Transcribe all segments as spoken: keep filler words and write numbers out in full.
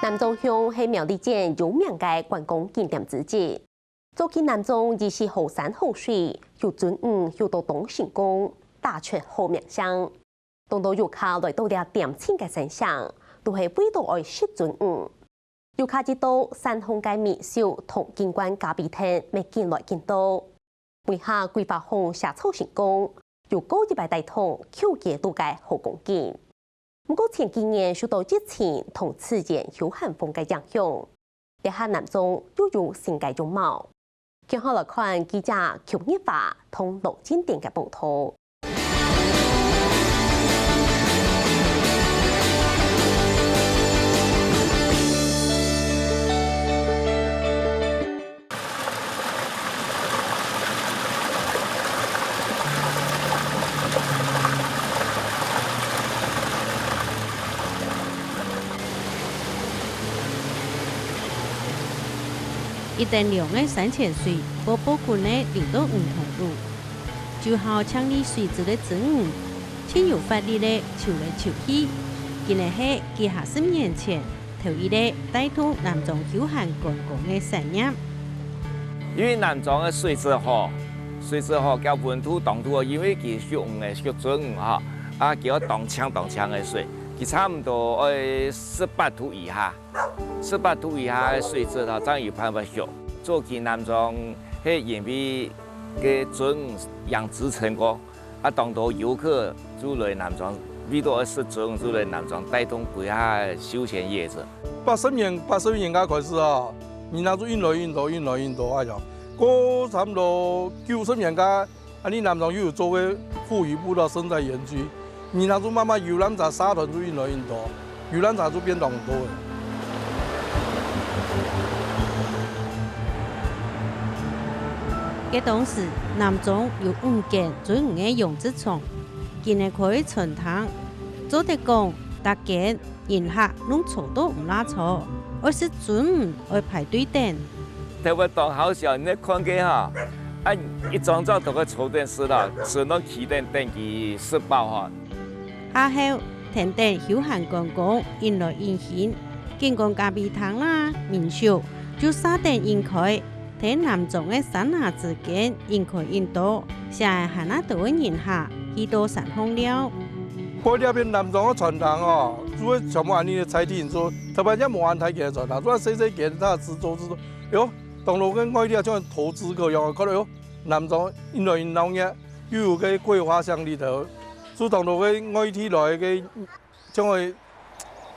南庄鄉係苗栗縣有名个觀光景點之一。早期南庄以四號山好水，有鱒魚游到當成功，打出好名聲。當多遊客來到這恬靜个山城，都係為著愛食鱒魚。遊客一到，山項个米酒同景觀咖啡廳乜緊來緊多。 為下桂花巷社造成功，有過一百大桶舊街路个好光景。毋過前幾年受到疫情同自然休閒風个影響，這下南庄又有新个樣貌。共下來看記者邱日華同羅金典个報導。 一等涼个山泉水，啵啵滾个流到魚塘肚，就好像係水質个鱒魚，盡有活力个泅來泅去。今日係幾下十年前 頭一個帶動南庄休閒觀光个產業。因為南庄个水質好，水質好，佢溫度當度，因為佢畜魚个畜鱒魚吼，啊，佢愛當淨當淨个水，佢差毋多愛十八度以下，十八度以下个水質吼，正有辦法畜。早期南庄係因為个鱒魚養殖成功， 啊，當多遊客就來南庄，為著愛食鱒，就來南庄帶動歸下休閒業者。八十年，八十年代開始啊，人啊就運來運到，運來運到，哎呀，過差毋多九十年代，啊，你南庄又有做个婦女步道生態園區，人啊就慢慢遊覽車、沙團就運來運到。 遊覽車就變當多了。該當時，南庄有五間鱒魚个養殖場，今日開餐廳，做得講，逐間人客攏坐到毋罅坐，愛食鱒魚愛排隊等。 頭擺當好笑，你看个吼，啊，一張桌都个坐等食啦，食到企等等佢食飽吼。下後，天頂休閒觀光引來引去，景觀咖啡廳啦、民宿就嗄等引開，在南庄个山林之間引開引到，嗄還較多个人客去到山項尞。過這片南庄个餐廳哦，就會全部恁呢个菜地，你說，頭擺也無恁大間个餐廳，就係細細間，佢自做自做，哎喲， 當多个外地啊，像投資客樣，看到喲，南庄越來越鬧熱，又有个桂花巷裡頭，就當多个外地來个，像个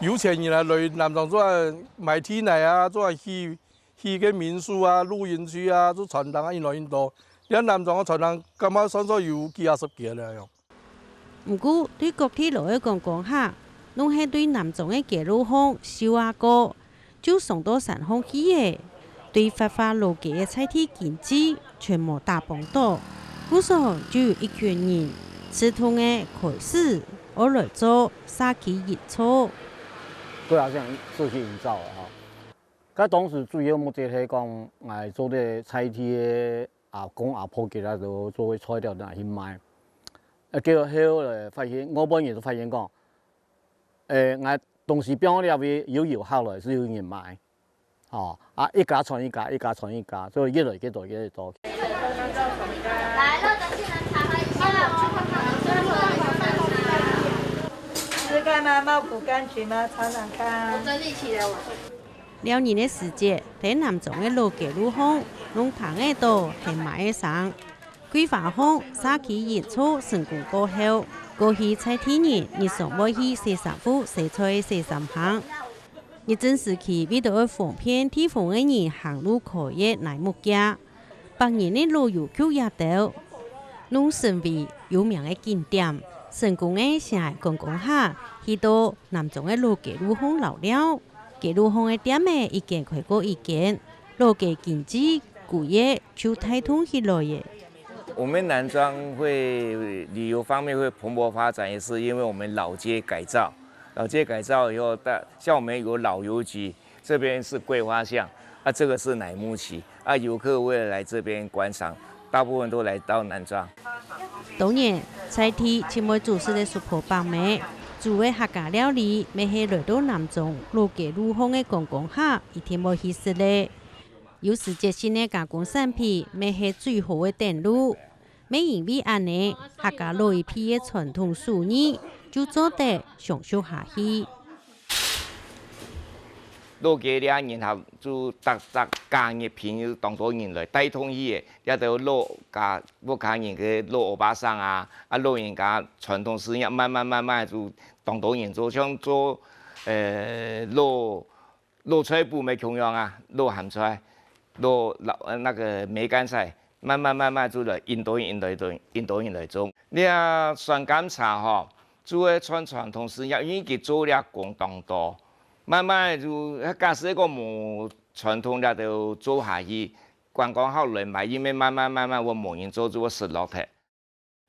有錢人啊，來南庄做買地泥啊，做起起个民宿啊、露營區啊，做餐廳啊，越來越多。連南庄个餐廳，感覺算算有幾下十間了喲。 毋過，對各地來个觀光客，攏係對南庄个街路項岫啊過，就上到山項去了，對發發老街个在地經濟全無打幫到。故所就有一群人自動个開始愛來做社區營造。對啊，像社區營造啊，吼。該當時主要目的係講，𠊎做个在地个 阿公阿婆佢兜都做个材料拿去賣。啊，結果後來發現，外背人都發現講，誒，𠊎東西放到這位又有客來，係有人買，吼，啊，一家傳一家，一家傳一家，所以越來越多，越來越多。來，熱的技能查核一下哦。吃飯嗎？茂谷柑橘嗎？嚐嚐看。我整理起來，我 尞日个時節，在南庄个老街路項，攏聽得到喊賣个聲。桂花巷社區營造成功過後，過去在地人日常會去洗衫褲、洗菜个洗衫行。日治時期為著愛方便地方个人行路過个泥木架， 百年个老郵局這兜，攏成為有名个景點，成功个吸引觀光客去到南庄个老街路項遶尞。街路項个店仔一間開過一間，老街經濟歸个就帶動起來了。我們南庄會旅遊方面會蓬勃發展，也是因為我們老街改造。老街改造以後，大，像我們有老郵局， 這邊是桂花巷，啊，這個是乃木崎，啊，遊客為了來這邊觀賞，大部分都來到南庄。當然，在地盡會煮食个叔婆伯姆，煮个客家料理，乜係來到南庄老街路項个觀光客，一定會去食个。有時節性个加工產品，乜係最好个等路。乜因為恁呢，客家老一輩个傳統手藝就做得承續下去。老街這人客就逐隻假日平日當多人來帶動去个，這兜老家屋下人个老歐巴桑啊，啊老人家傳統手藝慢慢慢慢就當多人做，像做呃老老菜脯乜共樣啊，老鹹菜，老老呃那個梅乾菜，慢慢慢慢就來引導人引導人引導人來做。這酸柑茶吼，就係傳傳統手藝，因為佢做這工當多，慢慢就假使一個無傳統這兜做下去，觀光客來買，因為慢慢慢慢會無人做，就會失落忒。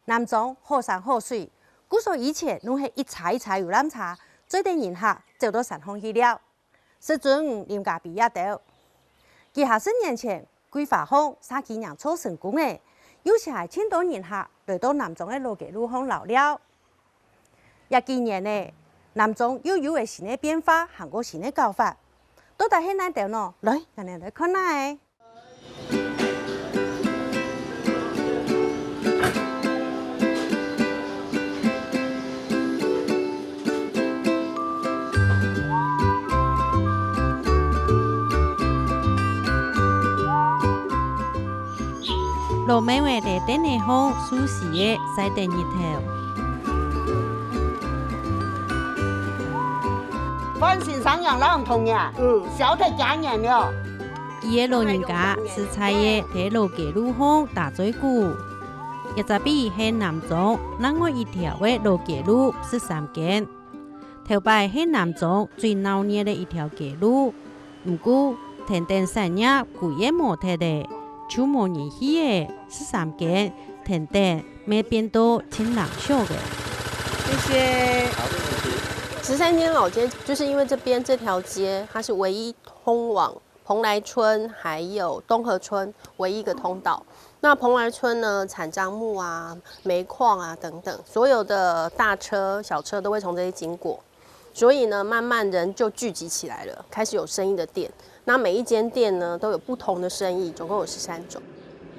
南庄好山好水，故所以前攏係一車一車遊覽車，載等人客走到山項去尞。石尊、林家備這兜，幾下十年前，桂花巷社區營造成功了，又請盡多人客來到南庄个老街路項遶尞。這幾年呢，南庄又有了新个變化，還過新个搞法，到底係哪兜呢？來，𠊎等來看下仔。 老貓仔在凳仔項舒適个曬等日頭。歡喜上陽老童年，嗯，笑得加年了。佢个老人家實在个在老街路項打嘴鼓。這隻位係南庄另外一條个老街路十三間。 頭擺係南庄最鬧熱个一條街路，毋過跈等產業歸个無忒了，就無人去了。十三間跈等乜變到盡冷卻个。謝謝。十三間老街就是因為這邊這條街，它是唯一通往蓬萊村還有東河村唯一一個通道。那蓬萊村呢，產樟木啊、煤礦啊等等，所有的大車、小車都會從這裡經過。所以呢，慢慢人就聚集起來了，開始有生意的店。那每一間店呢，都有不同的生意，總共有十三種。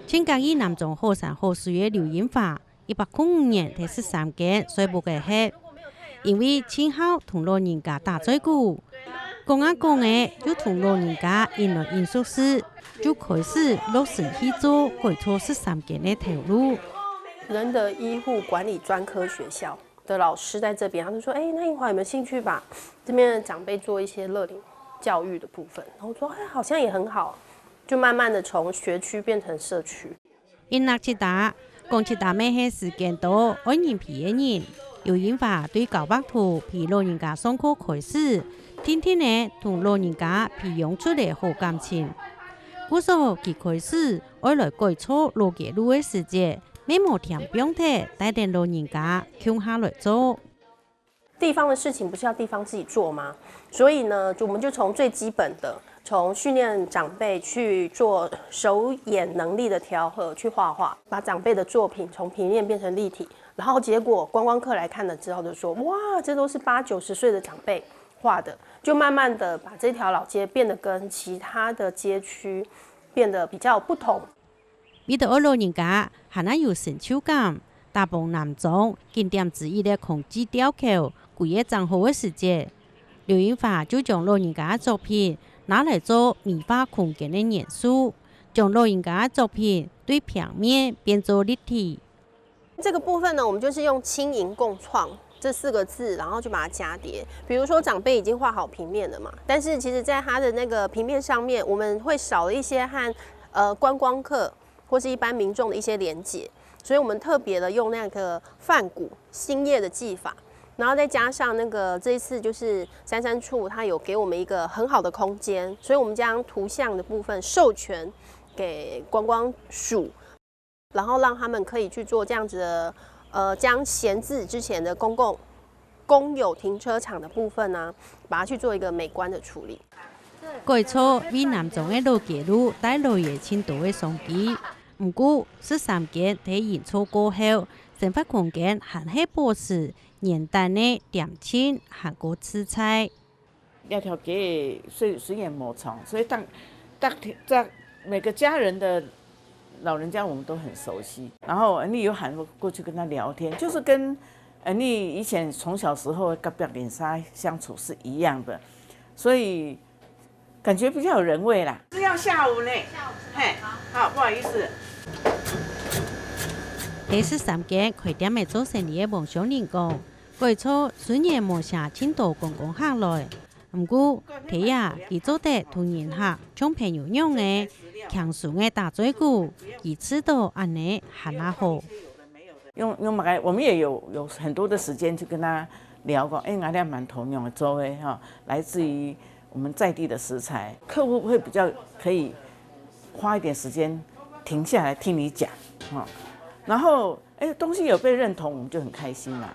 盡合意南庄好山好水个劉英華， 一百空五年在十三間睡目个歇，因為盡好同老人家打嘴鼓。講啊講仔，又同老人家引來引熟事，就開始落心去做改造十三間个頭路。人的醫護管理專科學校的老師在這邊，他就說：「哎，那英華有沒有興趣把這邊的長輩做一些樂齡教育的部分？」然後我說：「哎，好像也很好。」就慢慢的從學區變成社區。 音樂吉他，講吉他乜係時間多、愛人陪个人。劉英華對交白圖陪老人家上課開始，定定仔同老人家培養出來好感情。故所佢開始愛來改造老街路个時節，乜無添放忒，帶等老人家共下來做。 地方的事情不是要地方自己做嗎？所以呢，就我們就從最基本的，從訓練長輩去做手眼能力的調和，去畫畫，把長輩的作品從平面變成立體，然後結果觀光客來看了之後就說：「哇，這都是八九十歲的長輩畫的。」就慢慢的把這條老街變得跟其他的街區變得比較不同。 為著愛老人家還較有成就感，打幫南庄景點之一个康記吊橋，歸个正好个時節，劉英華就將老人家个作品拿來做美化空間个元素，將老人家个作品對平面變做立體。 這個部分呢，我們就是用"青銀共創"這四個字，然後就把它加疊。比如說長輩已經畫好平面了嘛，但是其實在他的那個平面上面，我們會少了一些和，呃，觀光客或是一般民眾的一些連結，所以我們特別的用那個梵谷星夜的技法，然後再加上那個這一次就是三三處，它有給我們一個很好的空間，所以我們將圖像的部分授權給觀光署， 然後讓他們可以去做這樣子的，呃，將閒置之前的公共、公有停車場的部分呢，把它去做一個美觀的處理。改造為南庄个老街路帶來个盡多个商機。毋過，十三間在營造過後，生活空間還係保持原旦个恬靜還過自在。這條街水水源無長，所以當當在每個家人的老人家我們都很熟悉。然後你有喊過去跟他聊天，就是跟呃你以前從小時候隔壁鄰舍相處是一樣的，所以感覺比較有人味啦。是要下午呢，下午嘿，好，不好意思。第十三間開店个做生理个黃香玲講，改造雖然無寫盡多觀光客來，毋過，在這佢做得同人客像朋友樣仔，輕鬆个打嘴鼓，佢試著恁仔還較好。用用麼个，我們也有有很多的時間去跟他聊過，哎，𠊎這饅頭仰仔做个哈，來自於我們在地的食材，客戶會比較可以花一點時間停下來聽你講哈，然後哎東西有被認同，我們就很開心啦。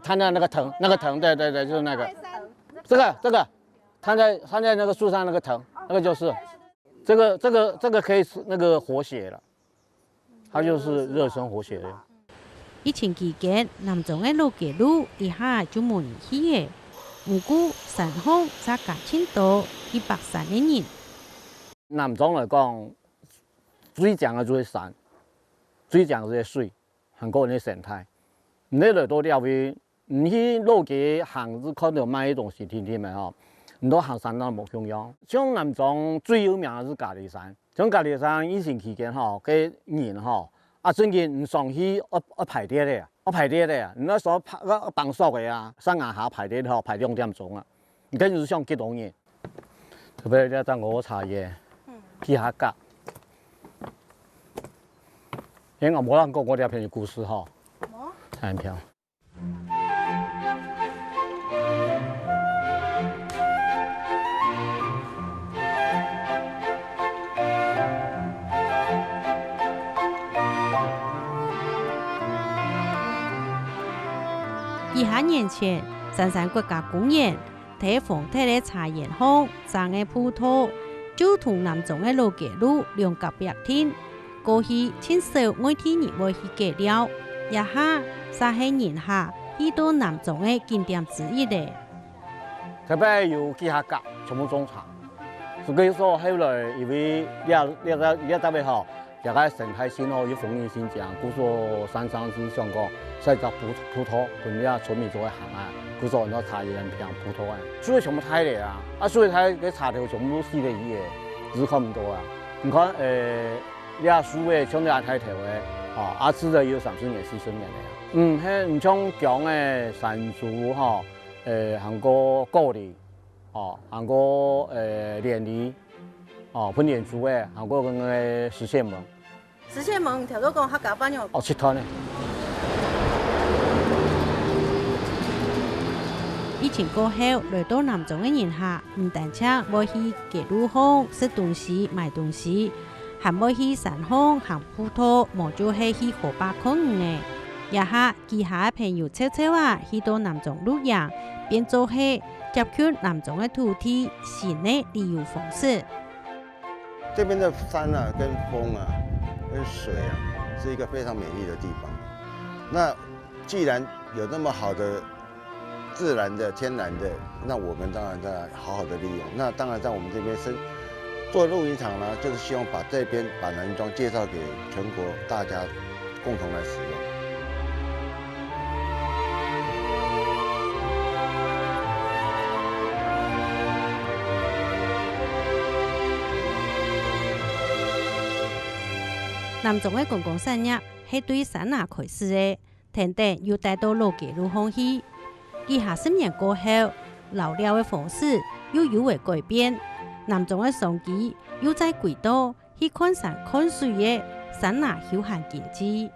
他那那個藤，那個藤，對對對，就是那個，這個這個，他在他在那個樹上那個藤，那個就是，這個這個這個可以是那個活血了。 它就是熱身活血的。疫情期間，南庄个老街路一下就無人去了。毋過，山項正加盡多去爬山个人。南庄來講，最靚个就係山，最靚个就係水，還過𠊎个生態。你來到這位， 你去老街行，係看著賣个東西定定仔吼，你到行山當無共樣。像南庄最有名个係咖哩山，像咖哩山疫情期間吼，該人吼，啊，正經你上去愛愛排隊个，愛排隊个，你愛坐排愛排索个啊，山巖下排隊吼，排兩點鐘啊，你跟你想幾多人？特別這當我茶葉，幾下角。因為𠊎無人講過這片个故事吼，無？很漂亮。 幾下年前，三山國家公園 在荒忒个茶園項種个葡萄，就同南庄个老街路兩隔壁定。過去盡少外地人會去該尞，這下煞係人客去到南庄个景點之一了。特別有幾下角全部種茶，所以說後來因為這這這這位吼， 這个生態性吼，有豐富性強，故所山上係想講，設一隻葡葡萄，分這村民做个行啊，故所安到茶園平葡萄啊，樹全部大了啊，啊樹大，該茶頭全部都死了去了，係看毋到啊。你看，呃，這樹仔像這大頭个，啊，啊，植了有三十年、四十年了啊。嗯，係，你像薑仔、山竹吼，呃，還過高麗，哦，還過，呃，蓮霧，哦，分蓮子仔，還過該个食蟹獴。 食蟹獴，頭先講客家話仰？哦，食團呢。疫情過後，來到南庄个人客，毋單淨會去街路項食東西、買東西，還會去山項行步道，無就係去河壩看魚仔。這下，幾下个朋友湊湊仔去到南庄露營，變做係接近南庄个土地，新个旅遊方式。 這邊的山啊，跟風啊，跟水啊，是一個非常美麗的地方。那既然有那麼好的自然的、天然的，那我們當然在好好的利用。那當然在我們這邊生做露營場呢，就是希望把這邊把南庄介紹給全國大家共同來使用。 南庄个觀光產業係對山林開始个，跈等又帶到老街路項去。幾下十年過後，遶尞个方式又有了改變，南庄个商機又再歸到 去看山看水个山林休閒經濟。